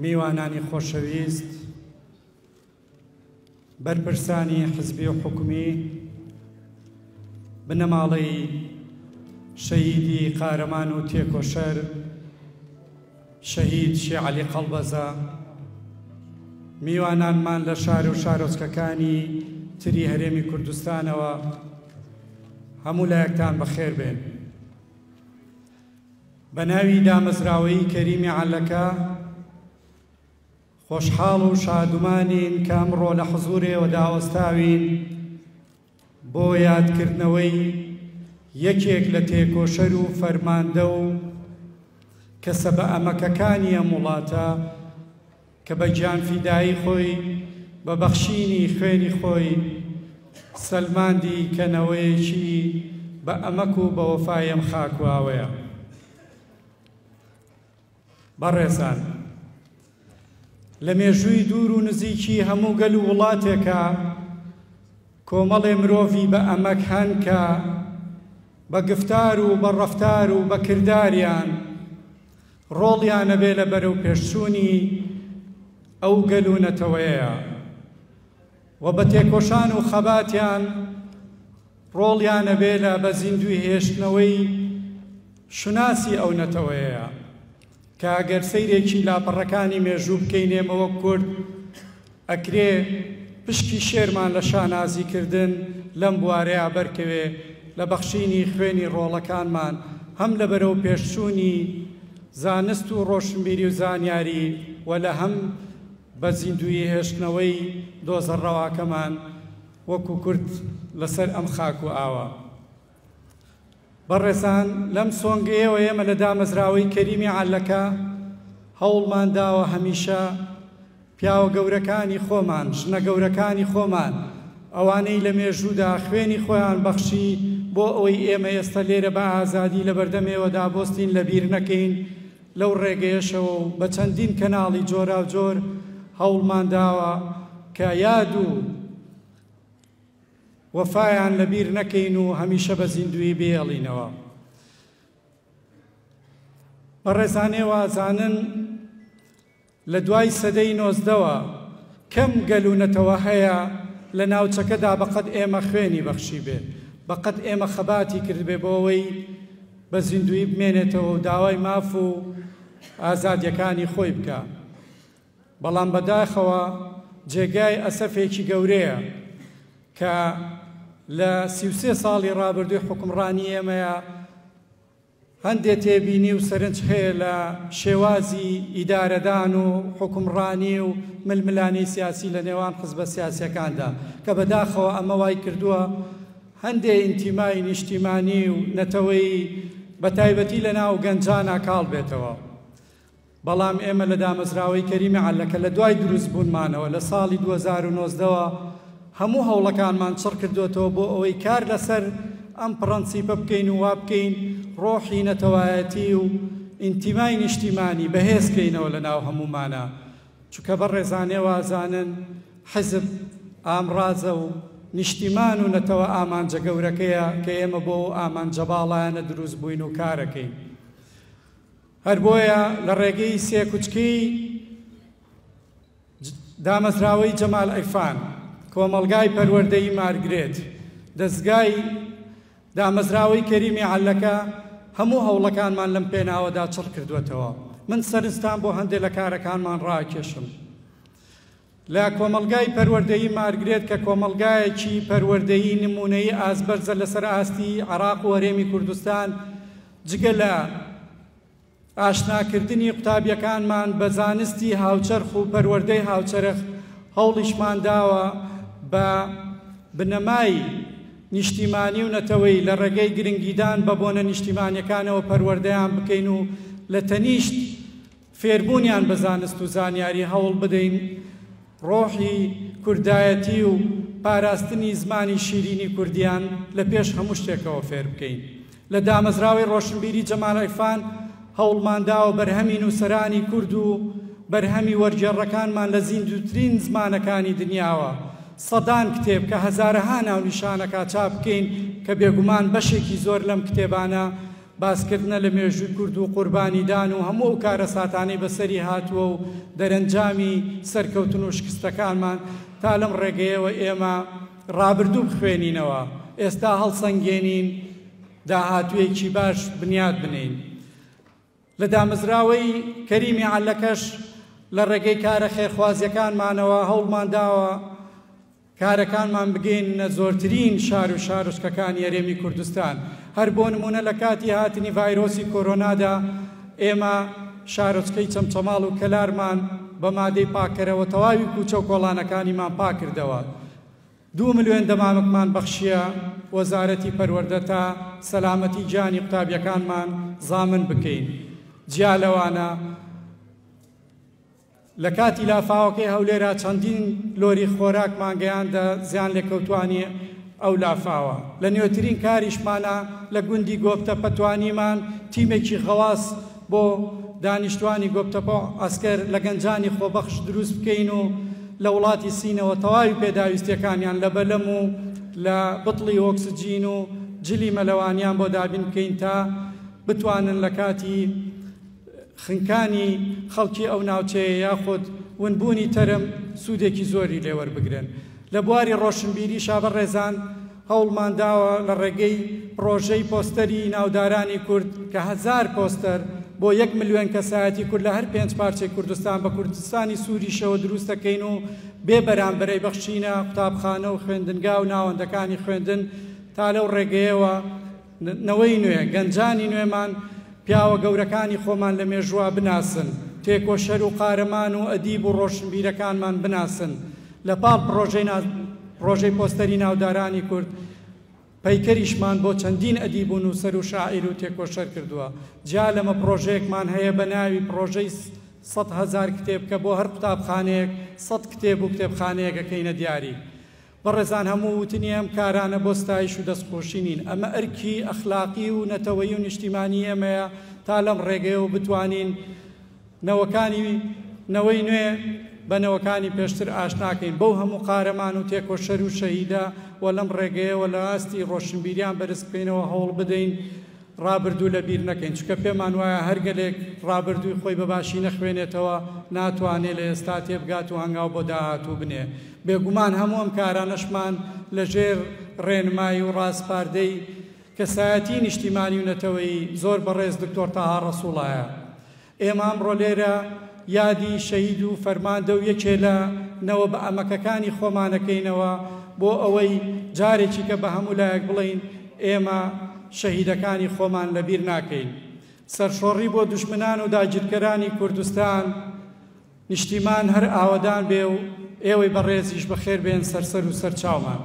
میوانانی خۆشەویست، بەرپرسانی حزبی و حکومی، بنەماڵەی شەهیدی قارەمان و تێکۆشەر شەهید شێعەلی قەڵبەزە، میوانانمان لە شار و شارۆچکەکانی تری هەرێمی کوردستانەوە، هەموو لایەکتان بەخێر بێن. بە ناوی دامەزراوەیی کەریمی عەلەکە خۆشحاڵ و شادومانین کە ئەمڕۆ لە حزوور ئێوەدا وەستاوین بۆ یادکردنەوەی یەکێک لە تێکۆشەر و فەرماندە و کەسە بەئەمەکەکانی ئەم وڵاتە کە بە گیانفیدایی خۆی، بە بەخشینی خوێنی خۆی سەلماندی کە نەوەیەکی بە ئەمەک و بە وەفای ئەم خاک و ئاوەیە. بەڕێزان، لە مێژووی دوور و نزیکی هەموو گەل و وڵاتێکا کۆمەڵێ مرۆڤی بە ئەمەک هەن کە بە گفتار و بە ڕەفتار و بە کرداریان ڕۆڵیان ئەبێ لە بەرەوپێشچوونی ئەو گەل و نەتەوەیەیا و بە تێکۆشان و خەباتیان ڕۆڵیان ئەبێ لە بە زیندووی هێشتنەوەی شوناسی ئەو نەتەوەیەیا کە ئەگەر سەیرێکی لاپەڕەکانی مێژوو بکەین ئێمە وەک کورد ئەکرێ پشکی شێرمان لە شانازی کردن لەم بوارەیا بەرکەوێ لە بەخشینی خوێنی ڕۆڵەکانمان هەم لە بەرەو پێشچوونی زانست و ڕۆشنبیری و زانیاری و لە هەم بە زیندوویی هێشتنەوەی دۆزە ڕەواکەمان وەکو کورد لەسەر ئەم خاک و ئاوە. بەڕێزان لەم سۆنگەیەوە ئێمە لە دامەزراوەی کەریمی عەلەکە هەوڵمان داوە هەمیشە پیاوە گەورەکانی خۆمان، ژنە گەورەکانی خۆمان، ئەوانەی لە مێژوودا خوێنی خۆیان بەخشی بۆ ئەوەی ئێمە ئێستا لێرە بە ئازادی لەبەردەم ئێوەدا بۆستین لەبیر نەکەین، لەو ڕێگەیەشەوە و بە چەندین کەناڵی جۆراوجۆر هەوڵمان داوە کە یاد و وەفایان لەبیر نەکەین و هەمیشە بە زیندوویی بهێڵینەوە. بەڕێزان ئێوە ئەزانن لە دوای سەدەی نۆزدەوە کەم گەل و نەتەوە هەیە لە ناوچەکەدا بەقەد ئێمە خوێنی بەخشیبێ، بەقەد ئێمە خەباتی کردبێ بۆ ئەوەی بە زیندوویی بمێنێتەوە و داوای ماف و ئازادییەکانی خۆی بکا. بەڵام بەداخەوە جێگای ئەسەفێکی گەورەیە کە لە 33 ساڵی ڕابردووی حوکمڕانی ئێمەیا هەندێ تێبینی و سەرنج هەیە لە شێوازی ئیدارەدان و حوکمڕانی و ململانێی سیاسی لە نێوان حزبە سیاسیەکاندا کە بەداخەوە ئەمە وای کردووە هەندێ ئینتیمای نیشتیمانی و نەتەوەیی بەتایبەتی لە ناو گەنجانا کاڵ بێتەوە. بەڵام ئێمە لە دامەزراوەی کەریمی عەلەکە لە دوای دروستبوونمانەوە لە ساڵی 2019 وە هەموو هەوڵەکانمان چڕکردۆتەوە بۆ ئەوەی کار لەسەر ئەم پڕەنسیپە بکەین و وابکەین ڕۆحی نەتەوایەتی و ئینتیمای نیشتیمانی بەهێز کەینەوە لە ناو هەموومانا چونکە بەڕێزان ئێوە ئەزانن حیزب ئامڕازە و نیشتیمان و نەتەوە ئامانجە گەورەکەیە کە ئێمە بۆ ئەو ئامانجە باڵایانە دروست بووین و کارەکەین. هەر بۆیە لە ڕێگەی سێکوچکەی دامەزراوەی جەمال عیرفان، کۆمەڵگای پەروەردەیی مارگرێت، دەزگای دامەزراوەی کەریمی عەلەکە هەموو هەوڵەکانمان لەم پێناوەدا چڕ کردووەتەوە. من سەرنجتان بۆ هەندێک لە کارەکانمان ڕاکێشم. لە کۆمەڵگای پەروەردەیی مارگرێت کە کۆمەڵگایەکی پەروەردەیی نموونەیی ئاستبەرزە لەسەر ئاستی عێراق و هەرێمی کوردستان، جگە لە ئاشناکردنی قوتابیەکانمان بە زانستی هاوچەرخ و پەروەردەی هاوچەرخ، هەوڵیشمان داوە بە بنەمای نیشتیمانی و نەتەوەیی لە ڕێگەی گرنگیدان بە بۆنە نیشتیمانیەکانەوە پەروەردەیان بکەین و لە تەنیشت فێربوونیان بە زانست و زانیاری هەوڵ بدەین ڕۆحی کوردایەتی و پاراستنی زمانی شیرینی کوردیان لە پێش هەموو شتێکەوە فێر بکەین. لە دامەزراوەی ڕۆشنبیری جەمال عیرفان هەوڵمان داوە بەرهەمی نووسەرانی کورد و بەرهەمی وەرگێڕەکانمان لە زیندووترین زمانەکانی دنیاوە سەدان کتێب کە هەزارەها ناونیشانەکا چاپ بکەین کە بێگومان بەشێکی زۆر لەم کتێبانە. باسکردنە لە مێژووی کورد و قوربانیدان و هەموو ئەو کارەساتانەی بەسەری هاتووە و دەرەنجامی سەرکەوتن و شکستەکانمان، تا لەم ڕێگەیەوە ئێمە ڕابردوو بخوێنینەوە، ئێستا هەڵسەنگێنین، داهاتوویەکی باش بنیات بنێین. لە دامەزراوەی کەریمی عەلەکەش لە ڕێگەی کارە خێرخوازییەکانمانەوە هەوڵمان داوە کارەکانمان بگەیننە زۆرترین شار و شارۆچکەکانی هەرێمی کوردستان. هەر بۆ نموونە لە کاتی هاتنی ڤایرۆسی کۆرۆنادا ئێمە شارۆچکەی چەمچەماڵ و کەلارمان بە مادەی پاککەرەوە تەواوی کوچە و کۆڵانەکانیمان پاککردەوە. دوو ملوێن دەمامکمان بەخشیە وەزارەتی پەروەردە تا سەلامەتی گیانی قوتابیەکانمان زامن بکەین. جیا لەوانە لە کاتی لافاوەکەی هەولێرا چەندین لۆری خۆراکمان گەیاندە زیانلێکەوتوانی ئەو لافاوە. لە نوێترین کاریشمانا لە گوندی گۆپتەپە توانیمان تیمێکی غەواس بۆ دانیشتوانی گۆپتەپە و عەسکەر لە گەنجانی خۆبەخش دروست بکەین و لە وڵاتی سینەوە تەواوی پێداویستیەکانیان لە بەلەم و لە بتڵی ئۆکسجین و جلی مەلەوانیان بۆ دابین بکەین تا بتوانن لە کاتی خنکانی خەڵکی ئەو ناوچەیە یاخود ونبوونی تەرم سوودێکی زۆری لێوەربگرن. لە بواری ڕۆشنبیریشا بەڕێزان هەوڵمان داوە لە ڕێگەی پڕۆژەی پۆستەری ناودارانی کورد کە هەزار پۆستەر بۆ یەک ملیۆن کەسایەتی کورد لە هەر پێنج پارچەی کوردستان بە کوردستانی سووریشەوە دروست دەکەین و بێ بەرامبەر ئەیبەخشینە قوتابخانە و خوێندنگا و ناوەندەکانی خوێندن تا لەو ڕێگەیەوە نەوەی نوێ، گەنجانی نوێمان پیاوە گەورەکانی خۆمان لە مێژووا بناسن، تێکۆشەر و قارەمان و ئەدیب و ڕۆشنبیرەکانمان بناسن. لە پاڵ پڕۆژەی پۆستەری ناودارانی کورد، پەیکەریشمان بۆ چەندین ئەدیب و نووسەر و شاعیر و تێکۆشەر کردووە. جیا لەمە پڕۆژەیەکمان هەیە بە ناوی پڕۆژەی 100,000 کتێب کە بۆ هەر قوتابخانەیەک 100 کتێب و کتێبخانەیەک ئەکەینە دیاری. بەڕێزان هەموو وتنی ئەم کارانە بۆ ستایش و دەستخۆشی نین، ئەمە ئەرکی ئەخلاقی و نەتەوەیی و نیشتیمانی ئێمەیە تا لەم ڕێگەیەوە بتوانین نەوەکانی نەوەی نوێ بە نەوەکانی پێشتر ئاشناکەین بەو هەموو قارەمان و تێکۆشەر و شەهیدە و لەم ڕێگەیەوە لە ئاستی ڕۆشنبیریان بەرز بکەینەوە هەوڵ بدەین ڕابردوو لە بیر نەکەین، چونکە پێمان وایە هەر گەلێک ڕابردووی خۆی بە باشی نەخوێنێتەوە ناتوانێ لە ئێستا تێبگات و هەنگاو بۆ داهاتوو بنێ. بێگومان هەموو ئەم کارانەشمان لە ژێر ڕێنمایی و ڕاسپاردەی کەسایەتیی نیشتیمانی و نەتەوەیی زۆر بەڕێز دکتۆر تەها ڕەسووڵایە. ئێمە ئەمڕۆ لێرە یادی شەهید و فەرماندە و یەکێ لە نەوە بە ئەمەکەکانی خۆمان ئەکەینەوە بۆ ئەوەی جارێکیکە بە هەموو لایەک بڵێین ئێمە شەهیدەکانی خۆمان لە بیر ناکەین. سەرشۆڕی بۆ دوژمنان و داگیرکەرانی کوردستان، نیشتیمان هەر ئاوەدان بێ و ئێوەی بەڕێزیش بەخێر بێن سەر سەر و سەر چاومان.